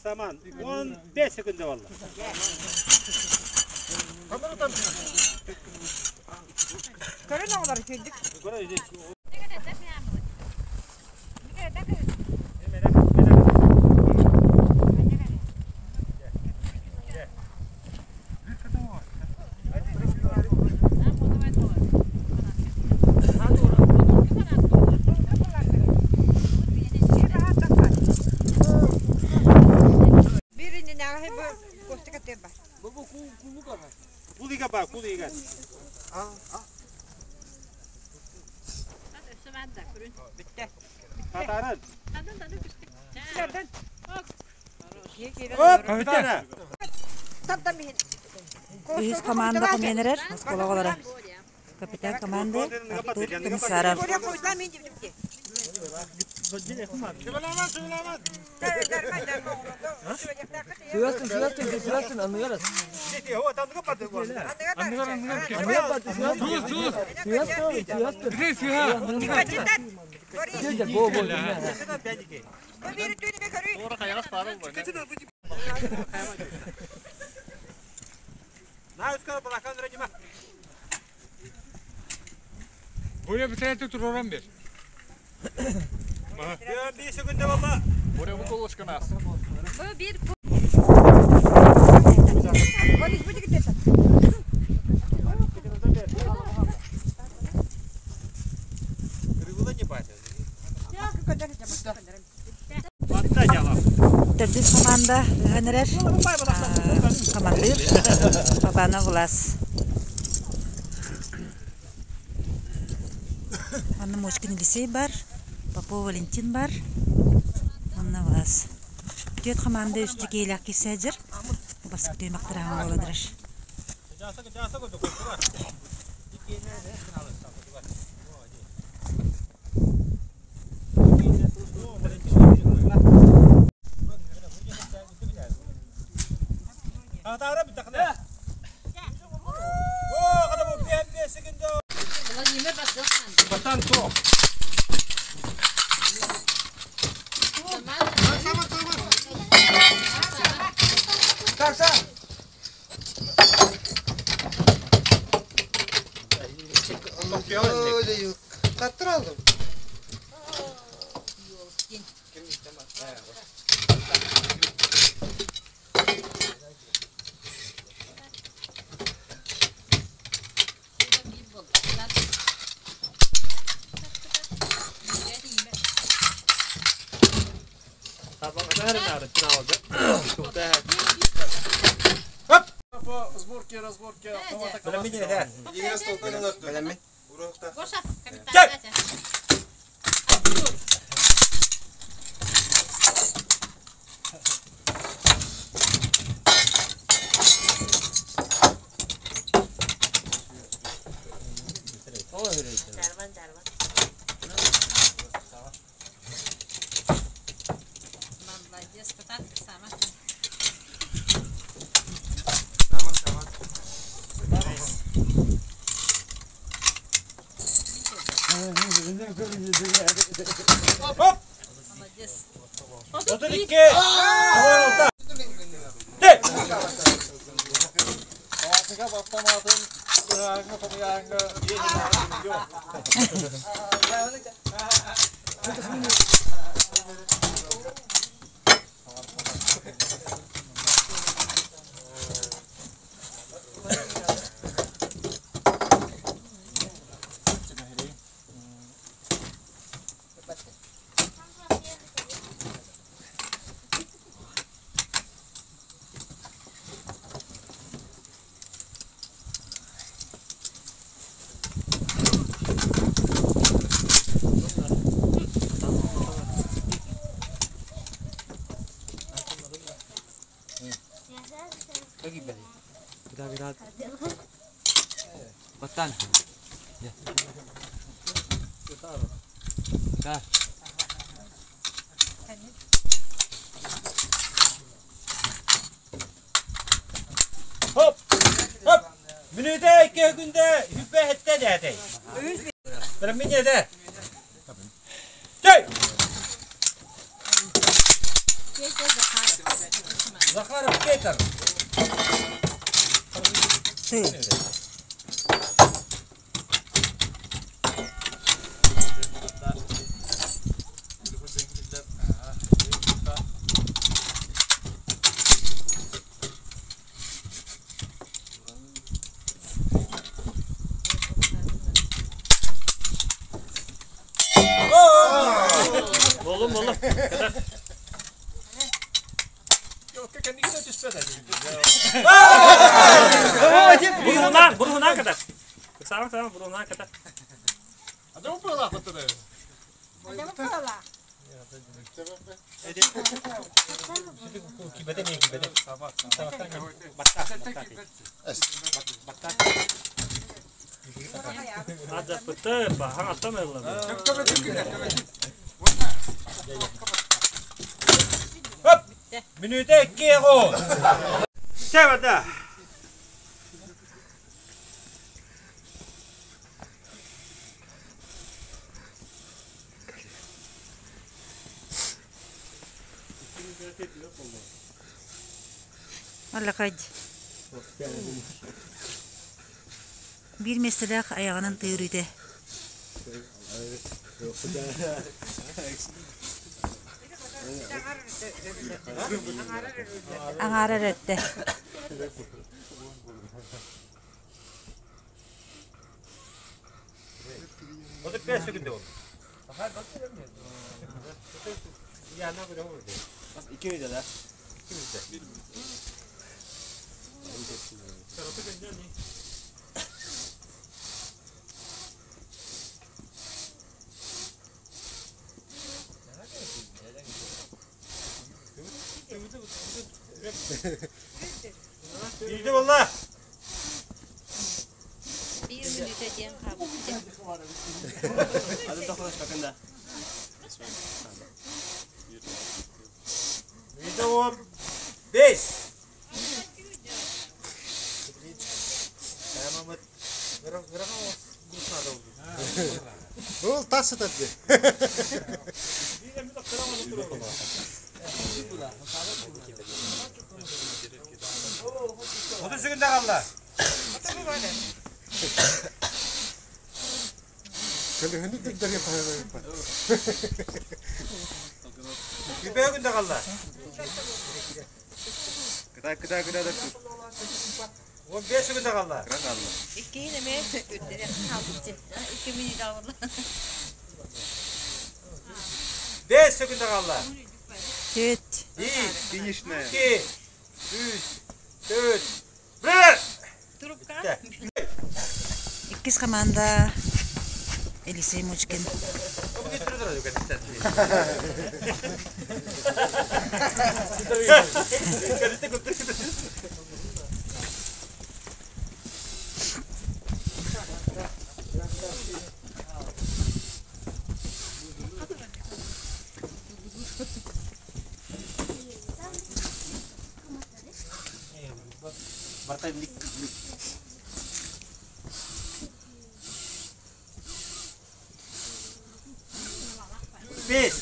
Саман. 15 секунда болла. Көрөн оҕолор үчүгдүк. Кулига ба, кулига. Татарын. Оп, капитана. Үһүс команда хомуйан оскуола оҕолоро. Капитан команды Артур Комиссаров. Сүйәстін, сүйәстін, сүйәстін, анныгар. Сүйәстін, сүйәстін. Бо, бо. Buraya bir tane tuturan bir. Bir секунда болла. Buraya bu koluşkan az. Төрдүс команда ыһан эрэр командир Папанов Влас. Анна Мочкин Елисей бар, Попов Валентин бар, Анна Влас. Түөрт команда үстү кейлээх киссээдьэр, басык түймактараан буоладырар. Kattır aldım. Сборки, разборки, автомата. Мүнүүтэ икки күндэ хүппэ хэттэ дээтэй. Бирэммин дэ. Чэй! Захаров Петр. Ты. Болум болум. Буруһунан, буруһунан катар. Саҕан саҕан буруһунан катар. Кибете не кибете. Адапыты баһан аттан ыллады. Хоп! Мүнүүтэ икки эҕо. Сәбәдә. Аллахайд. Биир миэстэлээх айаҕынан тыырыыта. Аҥаара эрэ өттө. 35 секунда oldu. Bildi valla. Биир мүнүүтэ диэн хаалбыт. Bildi on. Beş. Ол тас сытар дии. 30 секунда kaldı. Көлөһүнү дэгдэргэ таһаарбыппат. Bir günde kaldı. Кытай кытай кытай да 15 секунда kaldı. Иккиһин эмиэ үрдэрэ хаалбыт. Икки мүнүүтэ олордо. 5 секунда kaldı. Түөрт. 1, финишная. 2, 3, 4, 1. Трубка. Иккис команда Елисей Мучкин. Beş.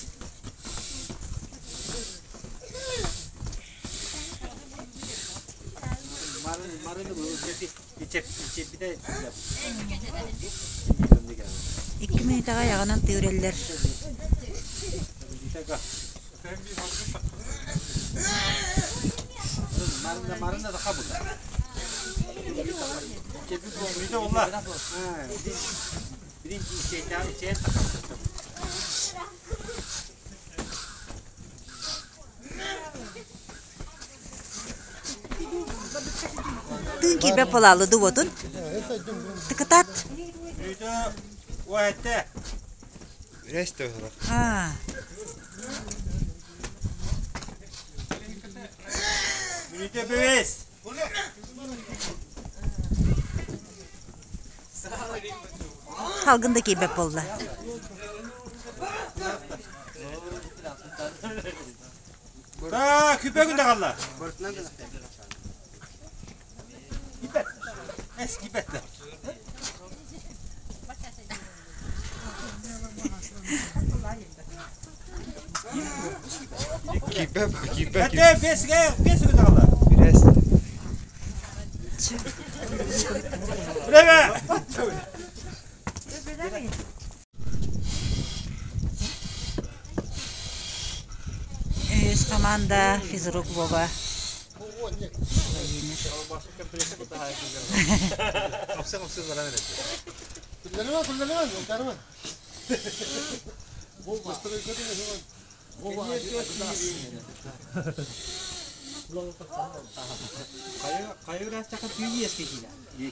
Икки мүнүүтэҕэ айаҕынан тыырэллэр. Тыын киирбэт буолаалы дуотун. Тыкытат. Аа. Салгын да киирбэт буолла. Küpe günde kaldı. Кииппэ, кииппэ, кииппэ. Бирээс. Үс команда физрук Вова.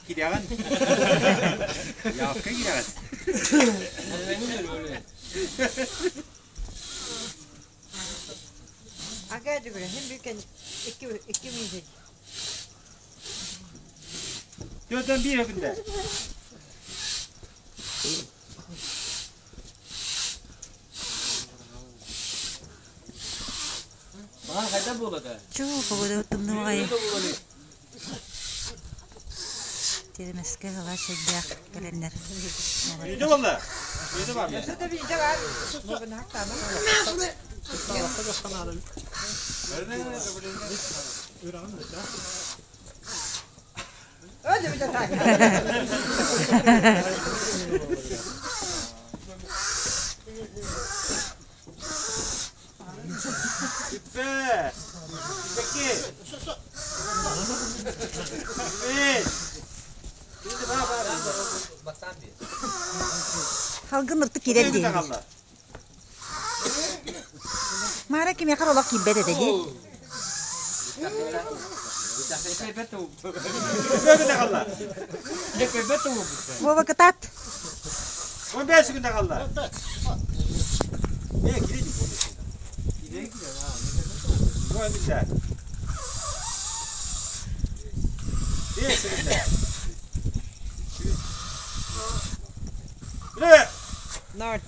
Кирэҕин. Явка кирэҕин. Ага дүгүрэ, хим бүкен икки икки миһин. Төрдөн биир өкүндэ. Чуу, погода тымныы Тиримэскэ ыла сылдьах кэлэннэр. Үйдө болла. Үйдө бар. Өссө да биирдэ бар. Сугун хактаама. Öyle bir de tak. Үппэ. Үппэкки. Үппэ. Халгын ыртык киирэр диэн. Маара кимиэхэ олох киирбэт этэ дии. Вова кытаат. 15 күндэ қалла. Е, кире Бу 5 күндэ. Биле. Ноль.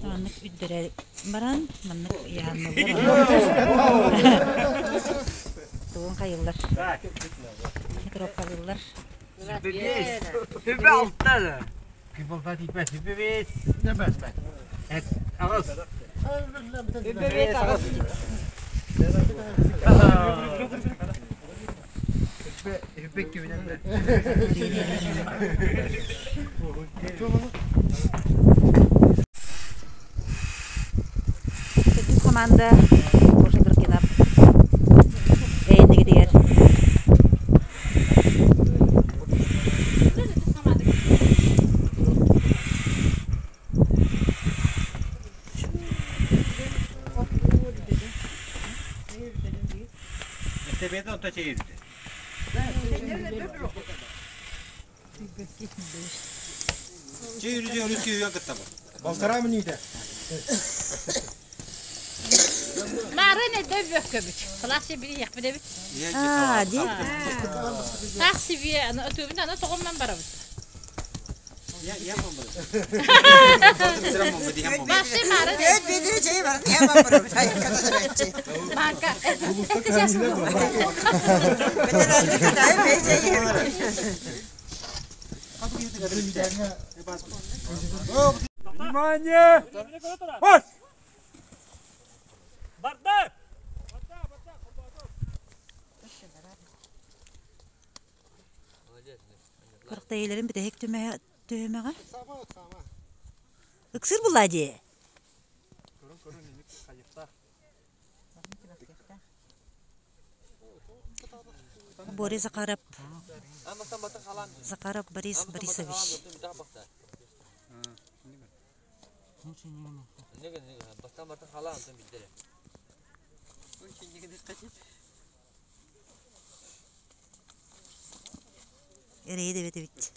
Маннык үддэрэ баран, маннык ыйааннылар. Тугун хайыллар. Микробкалыыллар. Hübe altta da. Hübe ağız. Төрдүс команда Гоша Гыркинап. Эйнигитигэр. Tepede ota çevirdi. Çevirdi örüsü yok tabi. Балтара миниде. Марын эдэ бөккөбүт. Класс били яхпыдебит. Аа, дии. Тах себе ана өтөбүн ана тоҕомман барабыт. Ya ya mı? Башы марын Evet, bediri şey var. Hemen bırakın. Hayır, kadar şey. Манка. Veteranlık kadar bey şey. Внимание! Марш! Бардак! Кырыктайыларын бүтэһик түһүмэҕэ. Ыксыр була дии. Борис Захаров. Захаров Борис Борисович. Эрэйи дэбит эбит.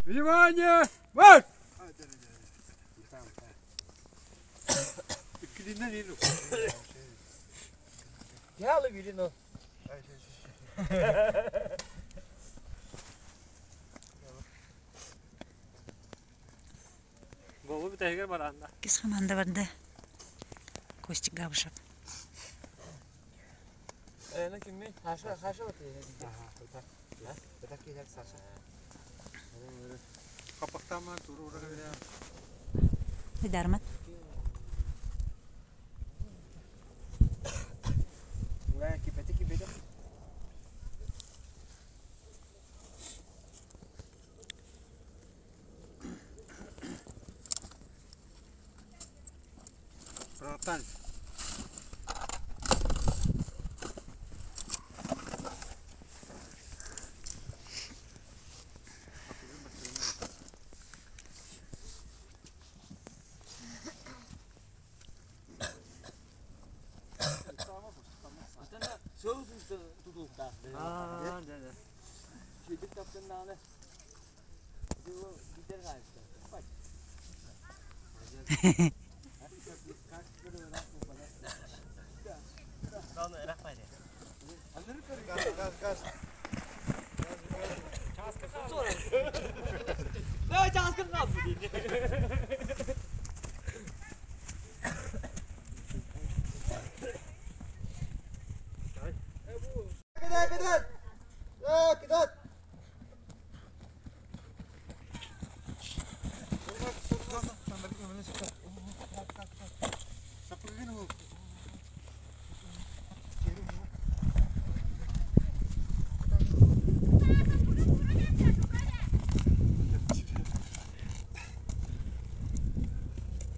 Внимание! Марш! Болу бүтэһигэр бараанна. Кис хамаанда барда. Костик Габышев. Дармат. Братан.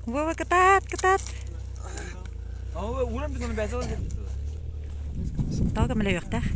Вова, кытаат, кытаат. Тоҕо көмөлөһүөхтээх?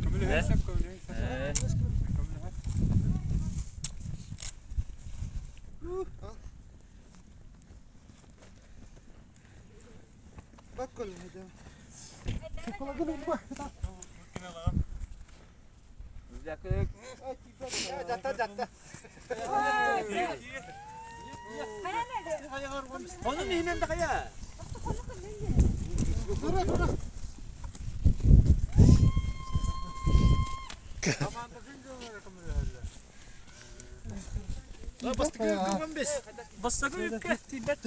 Бастакы үпкэ тиийбэт.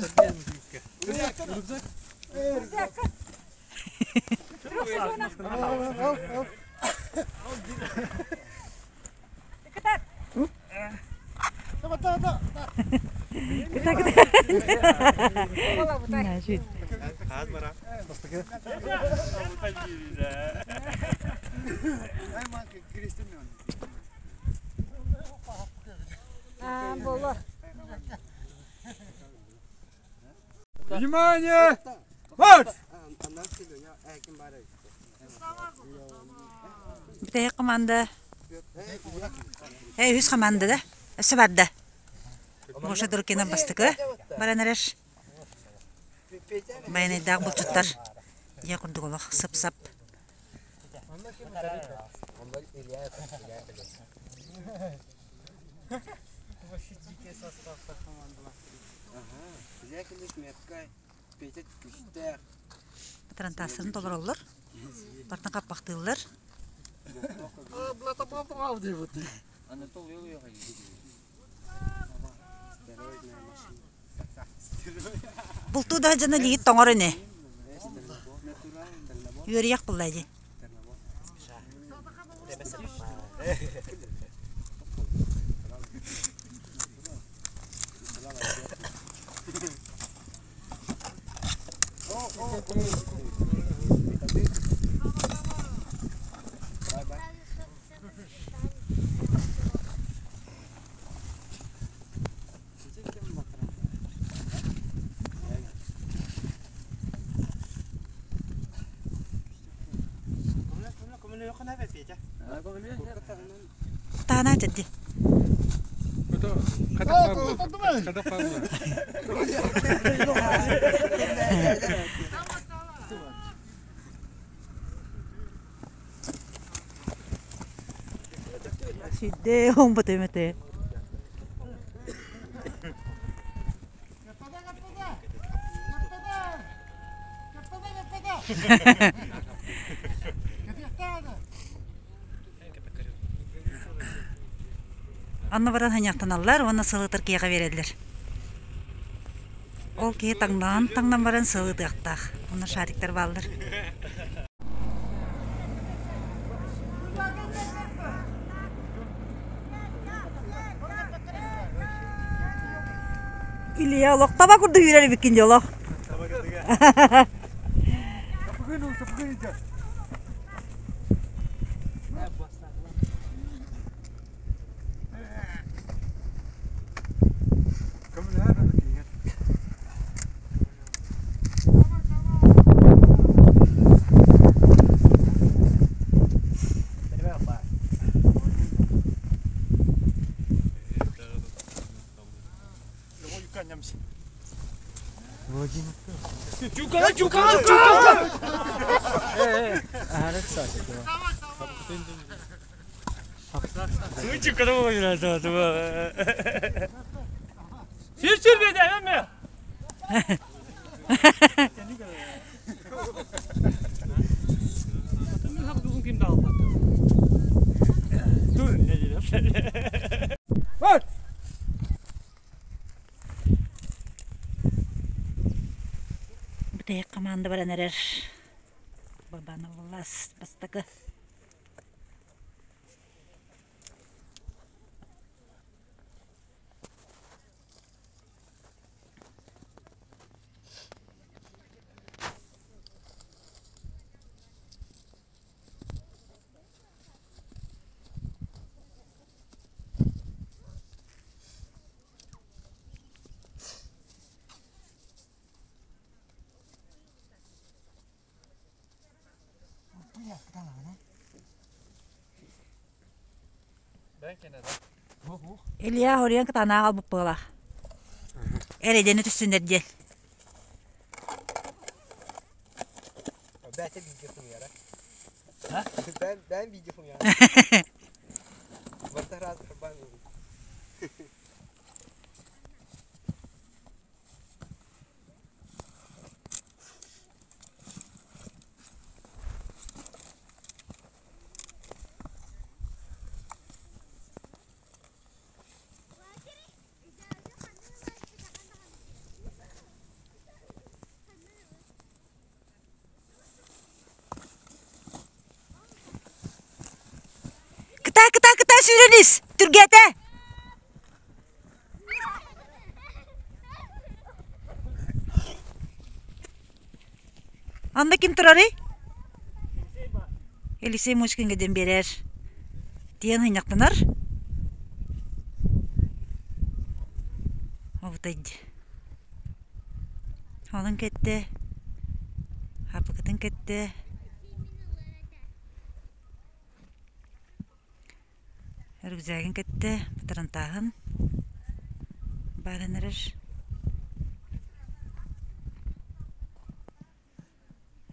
Кыта кыта. Значит. Внимание! Марш! Бүтэһик команда. Э, үс команда да. Өссө барда. Гоша Дуркина бастакы баран эрэр. Байанайдаах булчуттар дьиэ курдук олох сып-сап. Тарантаастарын толороллор, бартан хаппахтыыллар. Бултуу да дьоно илиигит тоҥор ини. Үөрүйэх булла дии. Таана дьадди. Сидде он бытымете. Онно баран ханьяхтаналлар уонна сылытар киһиэхэ биэрэллэр. Ол киһи таҥнаан таҥнан баран сылытыахтаах. Онно шариктар бааллар. Илья олох таба курдук үүрэр эбиккин дьэ олох. Sür sür be de mi? Dur ne diyeyim? Бүтэһик хамаанда баран эрэр. Бабанов Влас бастакы. Илья хоруйан кытаанаҕа аҕалбыт буолаах. Эрэйдэни түссүннэр диэн. Кытаа, кытаа, кытаа сүүрэн ис! Түргээтэ! Онно ким турарый? Елисей Мучкинга диэн биэрэр. Тиэн хынньахтанар. Обутай Онон кэттэ. Хаппыкытын кэттэ. Рюкзагын кэттэ, патронтааһын бааран эрэр.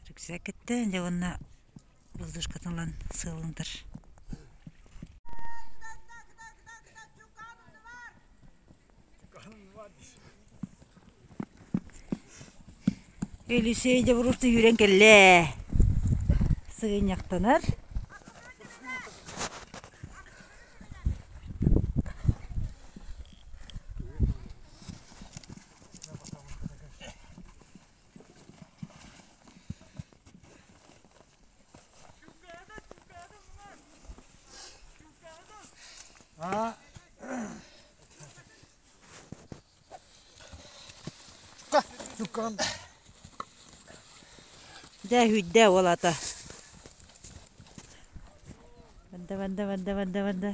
Рюкзак кэттэ, дьэ уонна Воздушкатын ылан сыалынтар. Елисей дьобуруусту үүрэн кэллэ. Сыгынньахтанар. Дьэ үһүйдэ уол ата. Банда банда банда банда банда.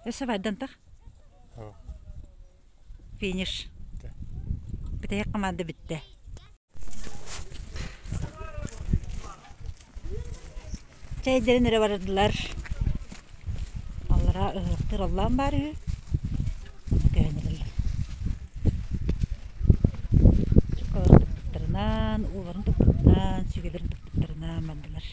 Өссө байдантах? Финиш. Бүтэһик команда бүттэ. Чэйдэрин эрэ бардылар. Аллараа ыһыахтыыр оллоон баар үһү. Көһөн эрэллэр. Чуккаларын туппуттарынан, ууларын туппутунан, сүгэлэрин туппуттарынан бардылар.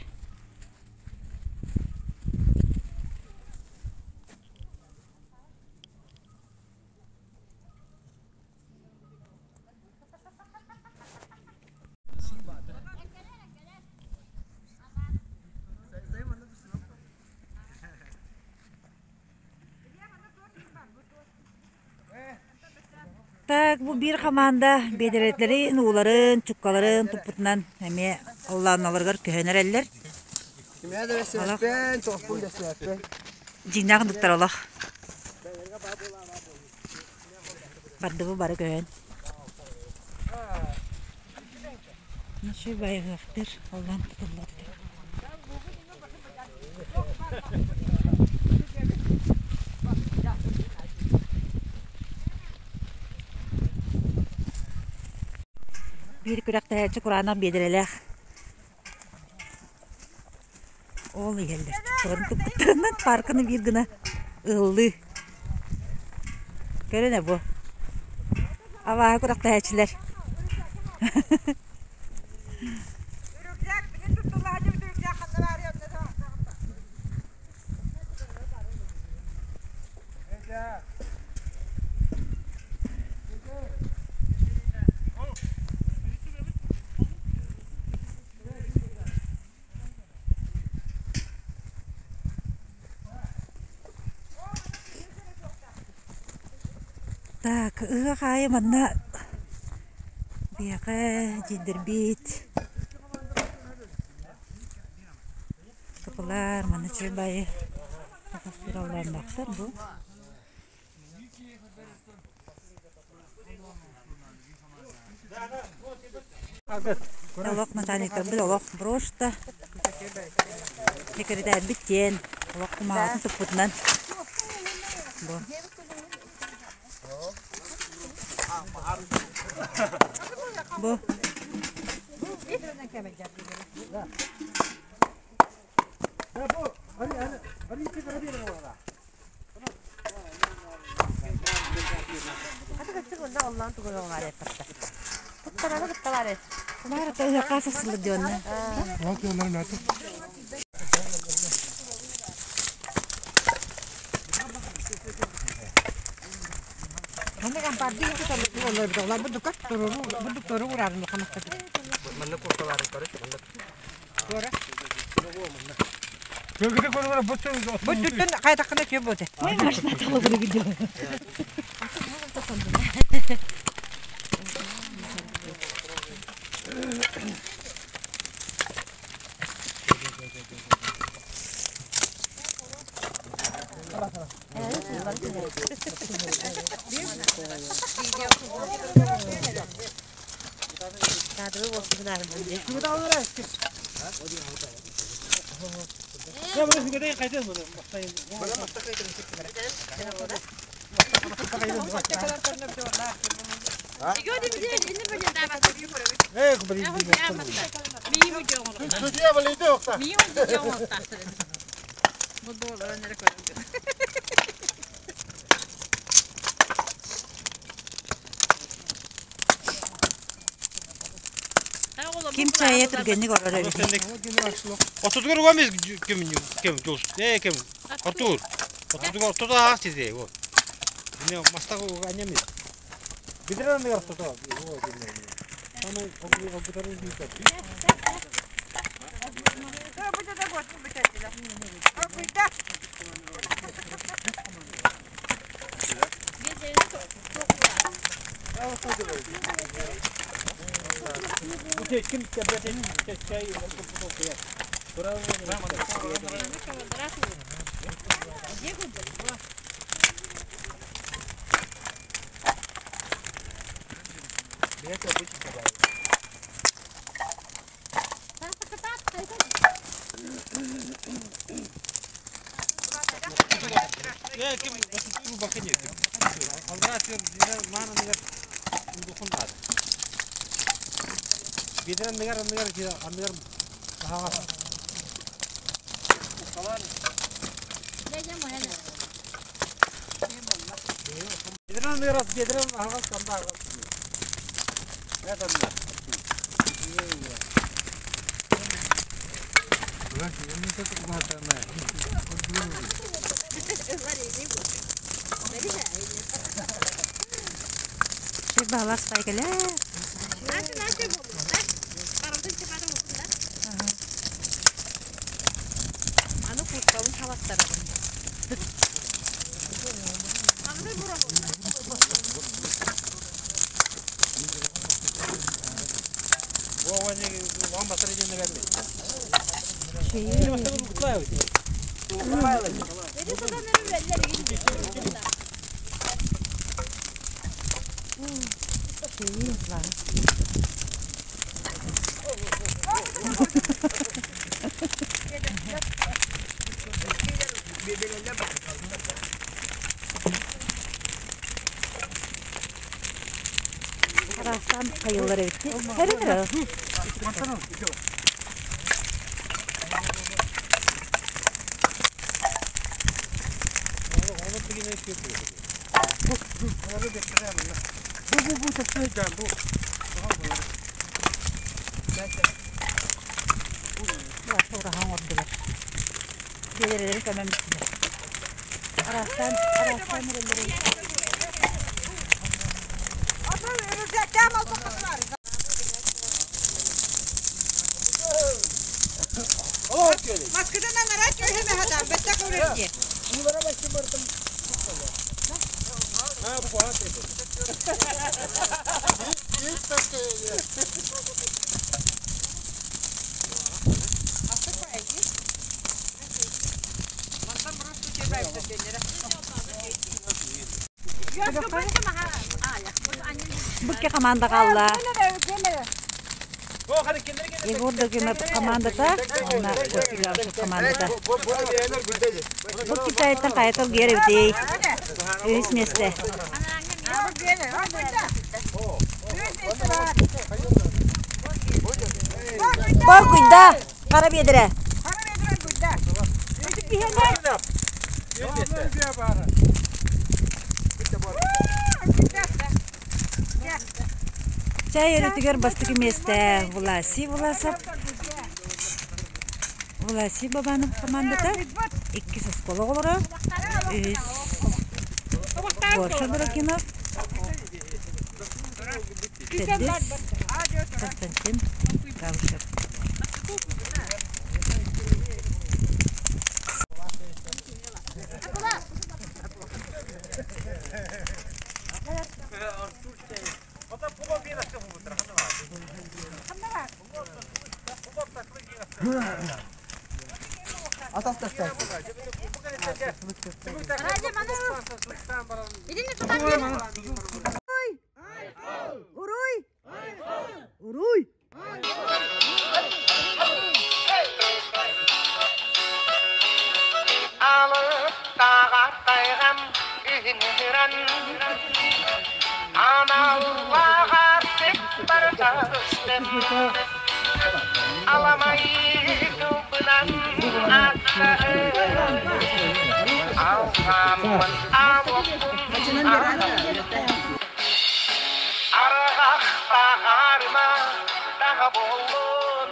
Так, бу биир хамаанда биэдэрэлэрин, ууларын, чуккаларын туппутунан эмиэ оллоонуларыгар көһөн эрэллэр. Олох дьиҥнээх ындыктар олох. Бардыбы бары көһөн. Үчүгэй байыһыахтыр, оллоон тутуллуо этэ. Биир күрэхтэһээччи кураанах биэдэрэлээх. Ол иһэллэр. Туран туппуттарынан паарканы биир гына ыһыллыы. Көрөн бу. Абааһы күрэхтэһээччилэр. Так, ыһыах аайы манна биһиэхэ дьиэдэрбит соколар манна үчүгэй баайы бу. Олох начальниктарбыт олох брошта секретарбыт диэн олох кумааҕытын туппутунан бу бу Ким чайа түргэнник олорор эбит. Otuzgar ugamız kim kim dost. Ne kim? Otur. Otuzgar otuzgar ağaç dedi o. Ne mastak annem. Bitiren ne yaptı da? Ama o kadar iyi. Ne kim otuzgar bakın ne? Allah atıyor mana ne dokun var. Bitiren ne kadar ne kadar anlar daha Bitiren ne kadar bitiren daha kanda. Ne kadar? Шир балас байгала. Аны курткабын халаттарабын. Bu ne van basar edin ne verdi. Arastan kayıllar evet. Her her. Bu bu taşıyacağım bu. Orahan ordular. Gelirleri hemen bittiler. Arastan, arastan nerelere? Maskıdan araç öyle adam. Bette kıvrır Букке команда қалла. Егор Догимов командата, она Костилявшев командата. Бу Китайттан кайтыл керебдей. Үс месте. Бар куйда, кара бедре. Чай өрөтүгөр бастык месте Власи Власов. Власи бабанын командата. Икки сосколо олоро. Үс. Гоша Буракинов. Тедис. Константин Галышев. Уруй! Уруй! буоллун,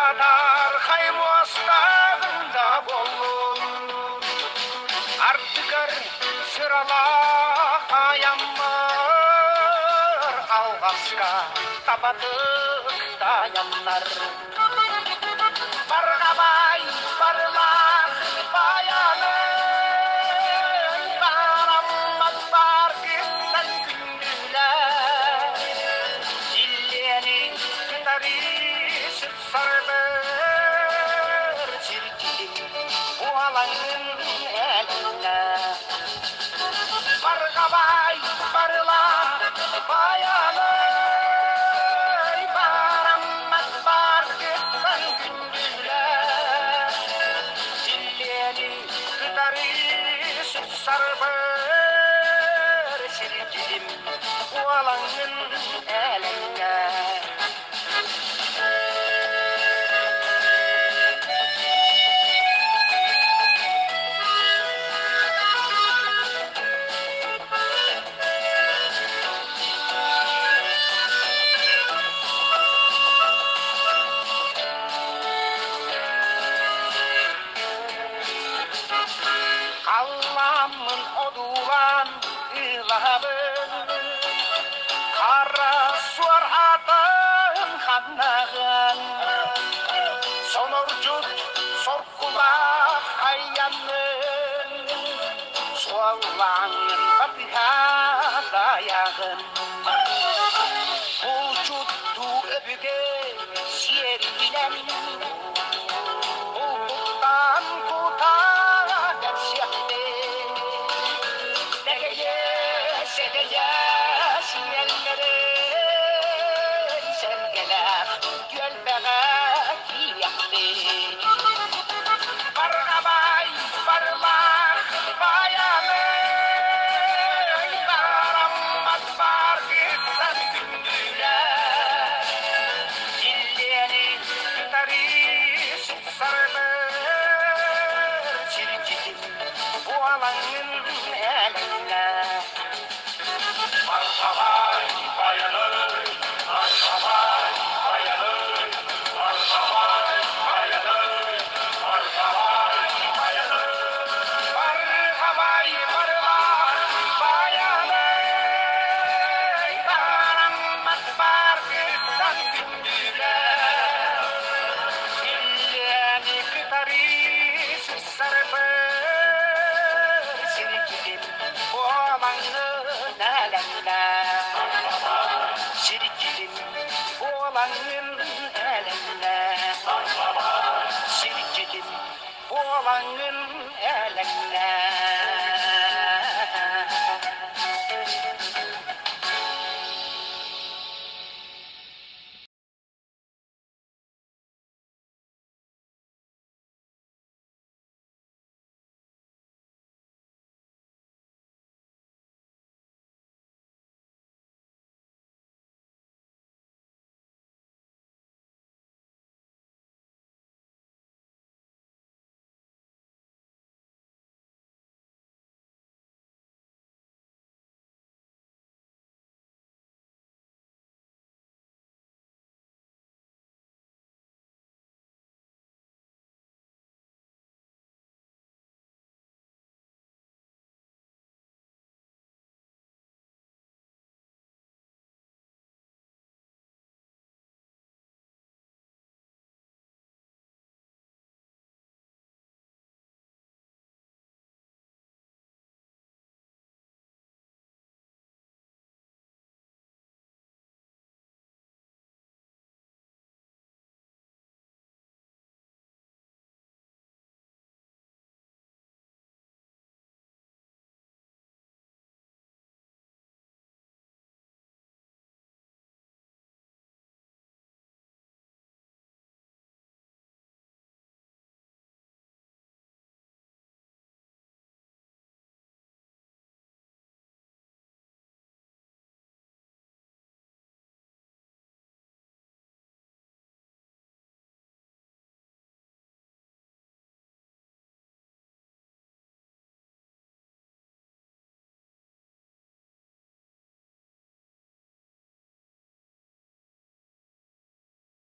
Адаархай муостааҕын да буоллун, Ардыгар сыралаах айаммар Алҕаска табатык таайаллар. Барҕабай барылаах байаны Бараммат бар кыттан күндүлэр Дьиллиэни кытары сыпсарбыр Сирдьитин буолаҥын эллэ Барҕабай барылаах байаны Бараммат бар кыттан күндүлэр Силлиэни кытары сыпсарбыр Сирдьитим буолаҥҥын элэҥҥэ Халлааммын одуулаан ыылаһабын Хара суор атын ханнаҕын Сонордьут соркулаах айанын Суоллааҥҥын батыһа дайаҕын Булчуттуу өбүгэ сиэринэн Бултуттан кутаа кэпсиэхпин Дэгэйэ, сэгэйэ сиэллэрин Сэргэлээх түөлбэҕэ тиийэхпин Барҕабай барылаах байаны Бараммат бааргыттан күндүлэр Дьиллиэни кытары сарбыр Сирдьитин буолаҥҥын элэҥнэ Барҕабай байаны Барҕабай байаны Барҕабай байаны Барҕабай байаны Барҕабай барылаах байаны Бараммат бааргыттан күндүлэр Силлиэни кытары сарбыр Сирдьитин буолаҥҥын элэҥнэ Сирдьитин буолаҥҥын элэҥнэ Сирдьитин буолаҥҥын элэҥнэ.